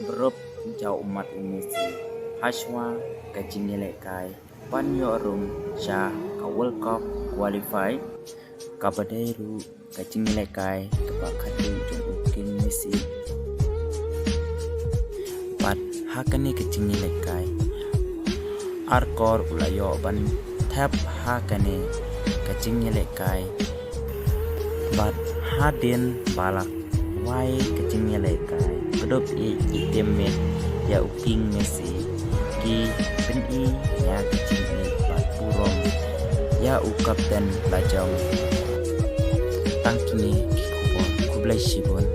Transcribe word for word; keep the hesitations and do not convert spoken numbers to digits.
Bad jia u mat u Messi hashwa ka jingïalehkai ban ïoh rung sha ka World Cup qualify, kaba dei ruh ka jingïalehkai kaba khatduh jong u King Messi. Bad ha kane ka jingïalehkai, ar kor u la ïoh ban thep ha kane ka jingïalehkai. Bad hadien ba la wai ka jingïalehkai, ka dop ïeit i teammate ïa u King Messi, ki pyni ïa ka jingïeit bad burom ïa u kapten la jong. Tang kine ki khubor, khublei shibun.